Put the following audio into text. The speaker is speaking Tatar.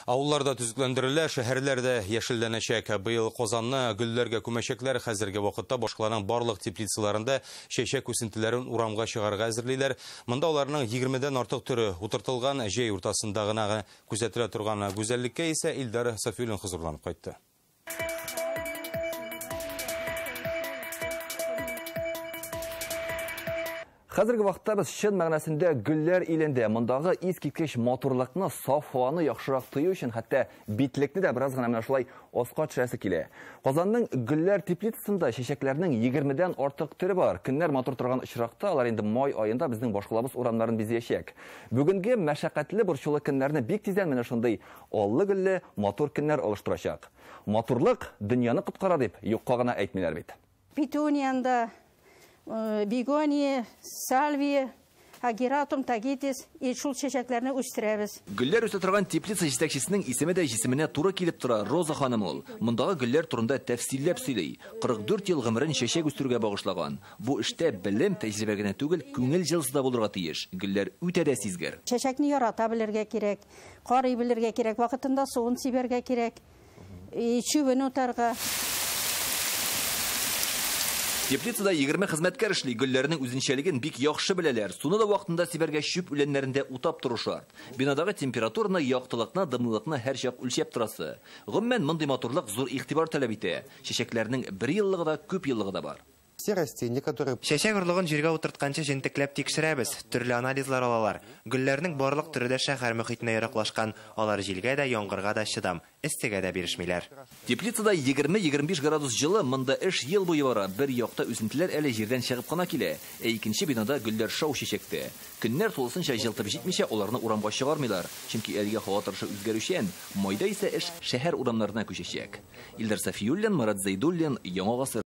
Авыллар да төзекләндерелә, шәһәрләр дә яшелләнәчәк. Быел Казанны гөлләргә күмәчәкләр. Хәзерге вакытта башкаланың барлык теплицаларында чәчәк үсентеләрен урамга чыгарга әзерлиләр. Монда аларның 20-дән артык төре утыртылган. Җәй уртасында гына күзәтелә торган гүзәллеккә исә Илдар Сафиуллин хозурланып кайтты. Хәзерге вакытта без чын мәгънәсендә гөлләр илендә. Мондагы искиткеч матурлыкны, саф һаваны яхшырак тою өчен хәтта битлекне дә бераз гына менә шулай аска төшерәсе килә. Казанның гөлләр теплицасында чәчәкләрнең 20-дән артык төре бар. Көннәр матур торган очракта алар инде май аенда безнең башкалабыз урамнарын бизәячәк. Бүгенге мәшәкатьле борчулы көннәрне бик тиздән менә шундый аллы-гөлле матур көннәр алыштырачак. Матурлык дөньяны коткара дип юкка гына әйтмиләр бит. Петунияндә бегония, сальвия, агератум, тагитис, и шул чәчәкләрне үстерәбез. Гөлләр үсә торган теплица җитәкчесенең исеме дә җисеменә туры килеп тора, Роза ханым ул. Мондагы гөлләр турында тәфсилләп сөйли. 44 ел гомерен чәчәк үстерүгә багышлаган. Бу эштә белем, тәҗрибә генә түгел, күңел җылысы да булырга тиеш. Гөлләр үтә дә сизгер. Чәчәкне ярата белергә кирәк, карый белергә кирәк, вакытында суын сибәргә кирәк, чүбен утарга. Теплицада 20 хезмәткәр эшли, гөлләрнең үзенчәлеген бик яхшы беләләр. Суны да вакытында сибәргә, чүп үләннәрендә утап тору шарт. Бинадагы температураны, яктылыкны, дымлылыкны һәрчак үлчәп торасы. Гомумән, мондый матурлык зур игътибар таләп итә. Чәчәкләрнең бер еллыгы да, күп еллыгы да бар. Все растения, которые Чәчәк орлыгын җиргә утыртканчы җентекләп тикшерәбез, төрле анализлар алалар. Гөлләрнең барлык төре дә шәһәр мөхитенә яраклашкан. Алар җилгә дә, яңгырга да чыдам, эссегә дә бирешмиләр. Теплицада 20-25 градус җылы, монда эш ел буе бара. Бер якта үсентеләр әле җирдән чыгып кына килә, ә икенче бинада гөлләр шау чәчәктә. Көннәр тулысынча җылытып җитмичә, аларны урамга чыгармыйлар, чөнки әлегә һава торышы үзгәрүчән. Майда исә эш шәһәр урамнарына күчәчәк. Илдар Сафиуллин, Марат Зәйдуллин, Яңа Гасыр.